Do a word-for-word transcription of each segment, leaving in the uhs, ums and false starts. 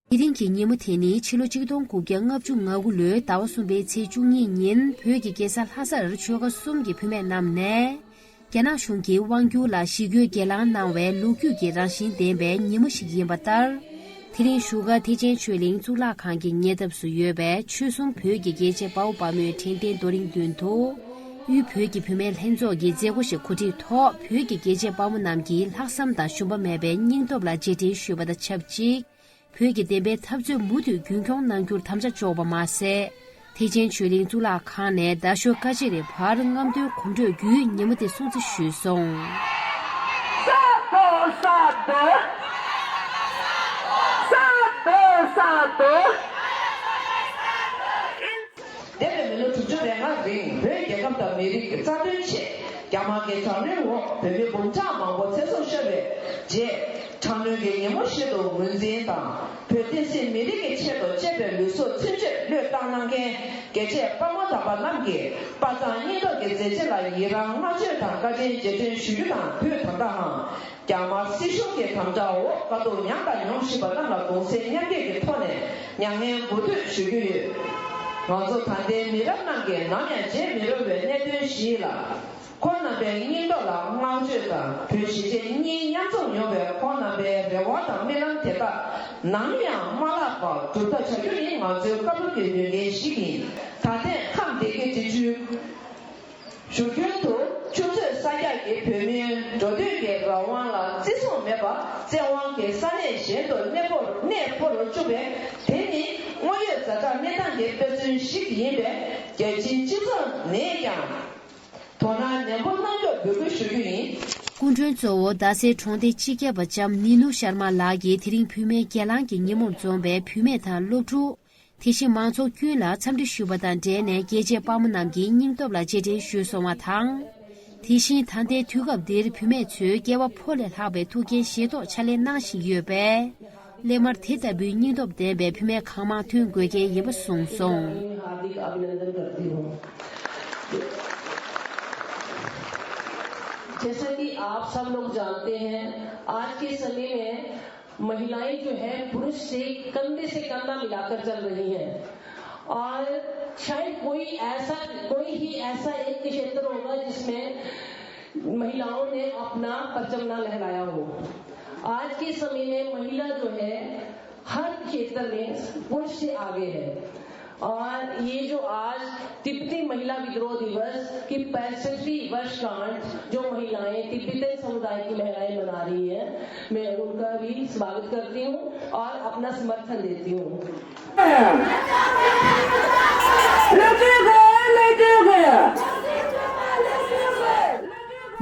དེ་རིང་གི་ཉིན་མོ་དེ་ནི་ཕྱི་ལོ་ཆིག་སྟོང་དགུ་བརྒྱ་ལྔ་བཅུ་ང་དགུ་ལོའི་ཟླ་བ་གསུམ་པའི་ཚེས་བཅུ་གཉིས་ཉིན་བོད་ཀྱི་རྒྱལ་ས་ལྷ་སར་ཆོལ་ཁ་གསུམ་གྱི་བུད་མེད་རྣམས་ནས། རྒྱ་ནག་གཞུང་གིས་དབང་སྒྱུར་ལ་ཞི་རྒོལ་སྒེར་ལངས་གནང་བའི་ལོ་རྒྱུས་ཀྱི་རང་བཞིན་ལྡན་པའི་ཉིན་མོ་ཞིག་ཡིན་པ་ལྟར། དེ་རིང་བཞུགས་སྒར་ཐེག་ཆེན་ཆོས་གླིང་གཙུག་ལག་ཁང་གི་ཉེ་འདབས་སུ་ཡོད་པའི་ཆོལ་གསུམ་བོད་ཀྱི་རྒྱལ་གཅེས་དཔའ་བོ་དཔའ་མོའི་དྲན་རྟེན་རྡོ་རིང་མདུན་དུ། དབུས་བོད་ཀྱི་བུད་མེད་ལྷན་ཚོགས་ཀྱི་མཛད་སྒོ་ཞིག་གོ་སྒྲིག་ཐོག་བོད་ཀྱི་རྒྱལ་གཅེས་དཔའ་བོ་རྣམས་ཀྱིས་ལྷག་བསམ་དང་ཞུམ་པ་མེད་པའི་སྙིང་སྟོབས་ལ་རྗེས་དྲན་ཞུས་པ་དང་ཆབས་ཅིག་བོད་ཀྱི་བདེན་པའི་འཐབ་རྩོད་མུ་མཐུད་རྒྱུན་འཁྱོངས་གནང་རྒྱུར་དམ་བཅའ་འཇོག་པ་མ་ཟད། ཐེག་ཆེན་ཆོས་གླིང་གཙུག་ལག་ཁང་ནས་རྡ་ཤོད་ཀ་ཅེ་རེ་བར་རྔམ་སྟོན་གོམ་བགྲོད་བརྒྱུད་ཉིན་མོ་དེ་སྲུང་བརྩི་ཞུས་སོང་། ས་རྡོ་ས་རྡོ། ས་རྡོ་ས་རྡོ། འདས་པའི་མི་ལོ་དྲུག་ཅུ་རེ་ལྔ་རིང་བོད་རྒྱལ་ཁབ་དང་མི་རིགས་ཀྱི་རྩ་དོན་ཆེད། རྒྱ་དམར་གྱི་དྲག་གནོན་འོག་བོད་མི་འབུམ་ཕྲག་མང་པོ་ཚེ་སྲོག་ཤོར་བའི་རྗེས། དྲག་གནོན་གྱི་ཉིན་མོ་ཞིག་ཏུ་ངོས་འཛིན་དང་། བོད་བསྟན་སྲིད་མི་རིགས་ཀྱི་ཆེད་དུ་གཅེས་པའི་ལུས་སྲོག་ཚུན་ཆད་བློས་བཏང་གནང་མཁན་རྒྱལ་གཅེས་དཔའ་མོ་དམ་པ་རྣམས་ཀྱི་དཔའ་མཛངས་སྙིང་སྟོབས་ཀྱི་མཛད་རྗེས་ལ་ཡི་རང་བསྔགས་བརྗོད་དང་བཀའ་དྲིན་རྗེས་དྲན་ཞུ་རྒྱུ་དང་། བོད་ད་ལྟའང་རྒྱ་དམར་སྲིད་གཞུང་གི་དམ་དྲག་འོག་དཀའ་སྡུག་མྱངས་དང་མྱོང་བཞིན་པ་རྣམས་ལ་གདུང་སེམས་མཉམ་སྐྱེད་ཀྱི་ཐོག་ནས་མྱ་ངན་མགོ་སྟོད་ཞུ་རྒྱུ་ཡོད། ང་ཚོ་ད་ལྟའི་མི་རབས་རྣམས་ཀྱིས་ནམ་ཡང་བརྗེད་མི་རུང་བའི་གནད་དོན་ཞིག་ལ། ཁོང་རྣམ་པའི་སྙིང་སྟོབས་ལ་བསྔགས་བརྗོད་དང་། བོད་གཞིས་བྱེས་གཉིས་མཉམ་འཛོམས་ཡོང་བའི་ཁོང་རྣམ་པའི་རེ་བ་དང་རྨི་ལམ་དེ་དག་ནམ་ཡང་མ་བརླག་པར་འགྲུབ་ཐབས་བྱ་རྒྱུ་ནི་ང་ཚོའི་བཀའ་སློབ་ཀྱི་མོས་འགན་ཞིག་ཡིན། ད་ཐེངས་ཁམས་སྡེ་དགེ་སྤྱི་ཆུའི་བཞུར་རྒྱུན་དུ་ཆུ་ཚོད་གསར་རྒྱག་གིས་བོད་མིའི་འགྲོ་སྡོད་ཀྱི་རང་དབང་ལ་བརྩི་སྲུང་མེད་པར་བཙན་དབང་གིས་ས་གནས་གཞན་དུ་གནས་སྤོར་གནས་སྤོ་རུ་བཅུག་པས། དེ་ནི་དངོས་ཡོད་ཛ་དྲག་གནས་སྟངས་ཀྱི་དཔེ་མཚོན་ཞིག་ཡིན་པས། རྒྱལ་སྤྱིའི་སྤྱི་ཚོགས་ནས་ཀྱང་དོ་སྣང་ནན་པོ་གནང་རྒྱུར་འབོད་སྐུལ་ཞུ་རྒྱུ་ཡིན། སྐུ་མགྲོན་གཙོ་བོ་རྡ་སའི་གྲོང་སྡེ་སྤྱི་ཁྱབ་པ་ལྕམ་ནི་ནུ་ཤར་མ་ལགས་ཀྱིས་དེ་རིང་བུད་མེད་སྒེར་ལངས་ཀྱི་ཉིན་མོར་འཛོམས་པའི་བུད་མེད་དང་སློབ་ཕྲུག་དེ་བཞིན་མང་ཚོགས་ཀུན་ལ་འཚམས་འདྲི་ཞུས་པ་དང་འབྲེལ་ནས། རྒྱལ་གཅེས་དཔའ་མོ་རྣམས་ཀྱི་སྙིང་སྟོབས་ལ་རྗེས་དྲན་ཞུས་སོང་བ་དང་། དེ་བཞིན་ད་ལྟའི་དུས་སྐབས་འདིར་བུད་མེད་ཚོས་སྐྱེ་བ་ཕོ་ལས་ལྷག་པའི་ཐུགས་འགན་བཞེས་ཐོག་ཕྱག་ལས་གནང་བཞིན་ཡོད་པས། སླད་མར་དེ་ལྟ་བུའི་སྙིང་སྟོབས་ལྡན་པའི་བུད་མེད་གང་མང་ཐོན་དགོས་གལ་ཡིན་པ་གསུངས་སོང་། हार्दिक अभिनंदन करती हूँ। जैसा कि आप सब लोग जानते हैं, आज के समय में महिलाएं जो हैं, पुरुष से कंधे से कंधा मिलाकर चल रही हैं। और शायद कोई ऐसा, कोई ही ऐसा एक क्षेत्र होगा, जिसमें महिलाओं ने अपना परचम ना लहराया हो। आज के समय में महिला जो है, हर क्षेत्र में पुरुष से आगे है। और ये जो आज तिब्बती महिला विद्रोह दिवस की पैंसठवीं वर्षगांठ जो महिलाएं, तिब्बतन समुदाय की महिलाएं मना रही हैं, मैं उनका भी स्वागत करती हूँ और अपना समर्थन देती हूँ।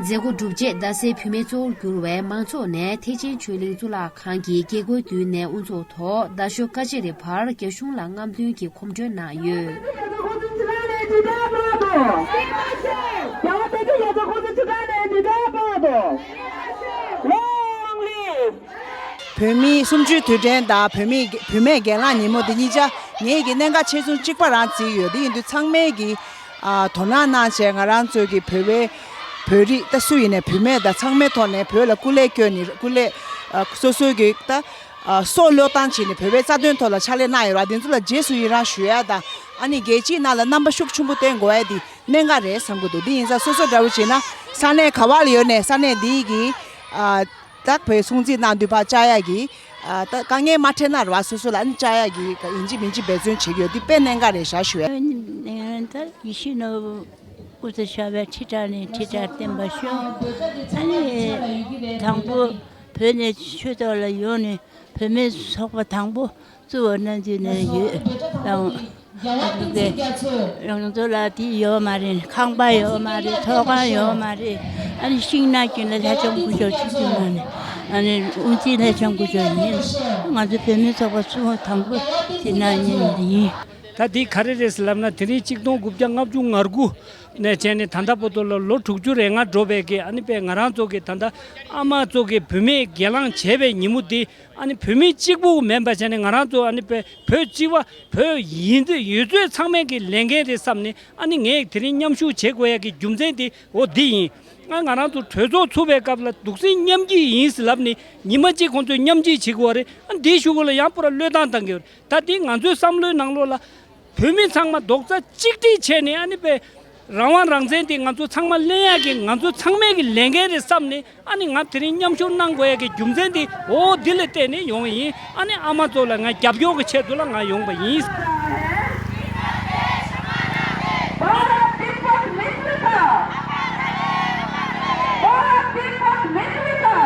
མཛད་སྒོ་གྲུབ་རྗེས་རྡ་སའི་བུད་མེད་གཙོ་བོར་གྱུར་བའི་མང་ཚོགས་ནས་ཐེག་ཆེན་ཆོས་གླིང་གཙུག་ལག་ཁང་གི་རྒྱལ་སྒོའི་མདུན་ནས་དབུ་འཛུགས་ཐོག་རྡ་ཤོད་ཀ་ཅེ་རི་བར་རྒྱ་གཞུང་ལ་རྔམ་སྟོན་གྱི་གོམ་བགྲོད་གནང་ཡོད། བོད་མིའི་གསུམ་བཅུའི་དུས་དྲན་དང་བོད་མིའི་བུད་མེད་སྒེར་ལངས་ཉིན་མོ་འདི་གཉིས་ཆ་ངེད་ཀྱི་གནད་འགག་ཆེ་ཆུང་གཅིག་པ་རང་བརྩིས་ཡོད། དེ་ཡིན་དུས་ཚང་མས་ཀྱི་ཨ་དོ་སྣང་གནང་བྱས། ང་རང་ཚོའི་གི་བོད་པའི་བོད་རིགས་ད་སུ་ཡིན་ནའི་བུད་མེད་དང་ཚང་མའི་ཐོག་ནས་བོད་ལ་སྐུ་ལས་བསྐྱོན་ནས་སྐུ་ལས་ཨ་སོ་སོའི་གི་ད་ཨ་སྲོག་བློས་བཏང་བྱས་ནས་བོད་པའི་རྩ་དོན་ཐོག་ལ་ཕྱག་ལས་གནང་ཡོད་ར། དེ་ཚོ་ལ་རྗེས་སུ་ཡི་རང་ཞུ་ཡ་དང་། ཨ་ནི་རྒྱལ་སྤྱིའི་ནང་ལ་རྣམ་པ་ཤུགས་ཆེན་པོ་བསྟན་དགོས་ཡ་དེ་གནད་འགག་རེད་བསམ་གི་འདུག་དེ་ཡིན་ཙང་སོ་སོ་འདྲ་བོ་བྱས་ན་ས་གནས་ག་བ་ལ་ཡོད་ནའི་ས་གནས་འདིའི་གི་ཨ་ད་བོད་སྲུང་བརྩི་གནང་དུས་ཕར་བཅར་ཡ་གི་ཨ་ད་དཀའ་ངལ་མ་འཕྲད་ན་རེད་བ། སོ་སོ་ལ་ཨ་ནི་བཅར་ཡ་གི་ཡིན་གཅིག་མིན་གཅིག་འབད་བརྩོན་བྱེད་ཀྱི་ཡོད། དེ་དཔེ་གནད་འགག་རེད་ཤག་ཞུ་ཡ། ད་ཡིད་བཞིན་ནོར་བུ་སྐུ་ཚེ་ཞབས་པད་ཁྲི་ཕྲག་ནས་ཁྲི་ཕྲག་བརྟན་པར་ཤོག་ཨ་ནི་དང་པོ་བོད་ནས་ཆོས་ཐོག་ལ་ཡོང་ནས་བུད་མེད་ཚོགས་པ་དང་པོ་གཙོ་བོ་གནང་རྒྱུ་ནས་ཡོད་དང་། རང་ཚོ་ལ་དེ་ཡོད་མ་རེད། ཁང་པ་ཡོད་མ་རེད། ཐོག་ཁང་ཡོད་མ་རེད། ཨ་ནི་ཤིང་ནགས་ཀྱི་ལ་ལྷ་ལྕམ་སྐུ་ཞབས་ཆུ་ཆུ་མ་ནི་ཨ་ནི་དབུ་འཛིན་ལྷ་ལྕམ་སྐུ་ཞབས་ཡིན། ང་ཚོ་བོད་མི་ཚོགས་པ་གཙོ་བོ་དང་པོ་དེ་གནང་མཁན་ཡིན། ད་དེ་ག་རེ་རེད་ཟེར་ལབ་ན། དེ་རིང་ཆིག་སྟོང་དགུ་བརྒྱ་ལྔ་བཅུ་ང་དགུ་ ནས་བྱས་ནས་ད་ལྟ་བར་དུ་ལ་ལོ་དྲུག་ཅུ་རེ་ལྔ་འགྲོ་བའི་གི་ཨ་ནི་པའི་ང་རང་ཚོ་གི་ད་ལྟ་ཨ་མ་ཚོ་གི་བུད་མེད་སྒེར་ལངས་བྱས་པའི་ཉིན་མོ་འདི་ཨ་ནི་བོད་མི་གཅིག་པུ་མིན་པ་བྱས་ནས་ང་རང་ཚོ་ཨ་ནི་པའི་བོད་སྤྱི་བ་བོད་ཡིན་ཡོད་ཚོད་ཚང་མས་གི་ལས་འགན་རེད་བསམ་ནས་ཨ་ནི་ངས་དེ་རིང་མཉམ་ཞུགས་བྱེད་དགོས་ཡ་གི་རྒྱུ་མཚན་དེ་འོ་འདི་ཡིན། ང་ང་རང་ཚོ་གྲོས་ཚོགས་ཚུགས་པའི་སྐབས་ལ་འདུག་སེ་མཉམ་སྐྱིད་ཡིན་ཟེར་ལབ་ནས་ཉི་མ་གཅིག་ཁོང་ཚོས་མཉམ་སྐྱིད་བྱེད་དགོས་པ་རེད། ཨ་འདིའི་གཞུག་གུ་ལ་ཡང་པོ་ར་བློས་བཏང་བཏང་གི་ཡོད་རེད། ད་འདི་ང་ཚོའི་བསམ་བློའི་ནང་ལོགས་ལ་བོད་མི་ཚང་མ་རྡོག་རྩ་གཅིག་སྒྲིལ་བྱས་ནས་ཨ་ནི་པའི་རང་དབང་རང་བཙན་དེ་ང་ཚོ་ཚང་མ་ལེན་ཡག་གི་ང་ཚོ་ཚང་མའི་གི་ལས་འགན་རེད་བསམ་ནས་ཨ་ནི་ང་དེ་རིང་མཉམ་ཞུགས་གནང་དགོས་ཡག་གི་རྒྱུ་མཚན་དེ་འོ་འདི་ལ་བརྟེན་ནས་ཡོང་བ་ཡིན། ཨ་ནི་ཨ་མ་ཚོ་ལ་ང་རྒྱབ་སྐྱོར་གྱི་ཆེད་དུ་ལ་ང་ཡོང་པ་ཡིན། भारत तिब्बत मित्रता। भारत तिब्बत मित्रता।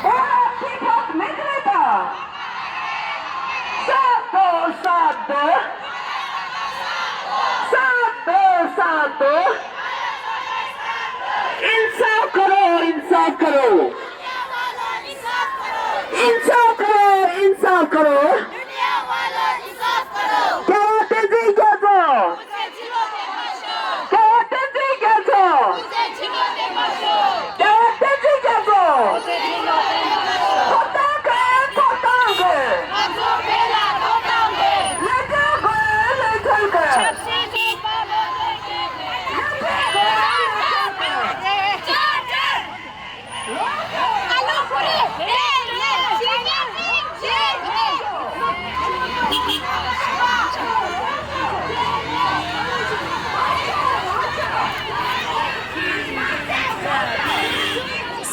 भारत तिब्बत मित्रता। साथ दो, साथ दो। साथ दो, साथ दो। इंसाफ करो, इंसाफ करो। इंसाफ करो, इंसाफ करो। क्या बात है जी, क्या बात? क्या बात है जी, क्या बात? क्या बात है जी, क्या बात? ཐོབ་ཐང་གི། ཐོབ་ཐང་གི། ལས་འཆར་དགོས། ལས་འཆར་དགོས།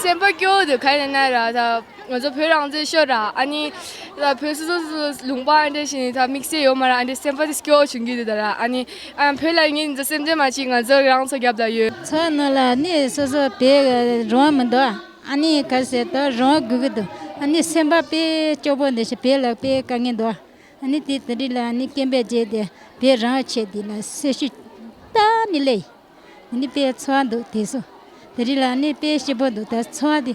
སེམས་པ་སྐྱོ་བོ་འདུག་ག་རེ་ན་ར་ད་ང་ཚོ་བོད་རང་བཙན་ཤོར་ར། ཨ་ནི་ད་བོད་སོ་སོ་སོ་ལུང་པ་ཨ་འདྲ་ཞིག་ནས་ད་དམིགས་བསལ་ཡོད་མ་ར། ཨ་འདྲ་སེམས་པ་དེ་སྐྱོ་བོ་བྱུང་གི་འདུག་ད་ར། ཨ་ནི་ཨ་བོད་ལ་ངས་འཛིན་སེམས་ཅན་མ་ཅིག་ང་ཚོ་རང་ཚོ་རྒྱབ་ད་ཡོད། ཚོ་ནང་ལ་ནི་སོ་སོ་བོད་རང་དབང་མི་འདུག་ཨ་ནི་ག་ཟེར་ད་རང་དབང་དགོས་ཀྱི་འདུག་ཨ་ནི་སེམས་པ་དཔེ་སྐྱོ་པོ་འདི་ཞིག་བོད་ལ་དཔེ་དཀའ་ངལ་འདུག་ཨ་ནི་དེ་དེ་རིང་ལ་ཨ་ནི་སྐད་འབོད་བྱས་ཏེ་བོད་རང་དབང་ཆེད་འདི་ལ་སེམས་ཤུགས་ད་ནི་སླེབས་ཡིན། ཨ་ནི་དཔེ་ཚོར་བ་འདུག་དེ་སོ་དེ་རིང་ལ་ཨ་ནི་དཔེ་སྐྱིད་པོ་འདུག་ད་ཚོར་བ་དེ་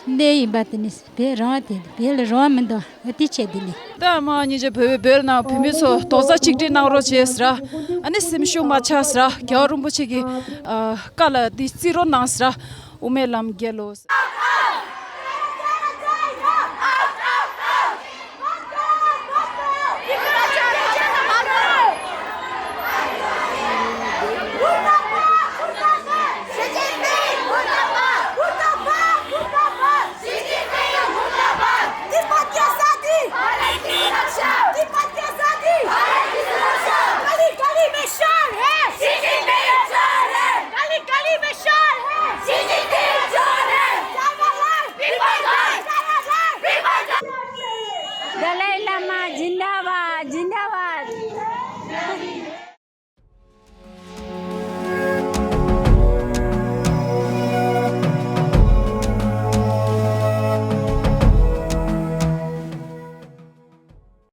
སླེབས་ཡིན་པ་དེ་ནི་བོད་རང་དབང་དེ་བོད་ལ་རང་དབང་མི་འདུག་ཨ་དེ་ཆེད་དེ་ལས། ད་མ་ཉིན་རྗེ་བོད་བོད་ནང་བོད་མི་ཚོ་རྡོག་རྩ་གཅིག་སྒྲིལ་གནང་རོགས་བྱས་ཟེར། ཨ་ནི་སེམས་ཤུགས་མ་ཆག་ཟེར། རྒྱལ་བ་རིན་པོ་ཆེ་གི་ཨ་བཀའ་ལ་འདི་བརྩི་རོགས་གནང་ཟེར། དབུ་མའི་ལམ་རྒྱལ་ལོ།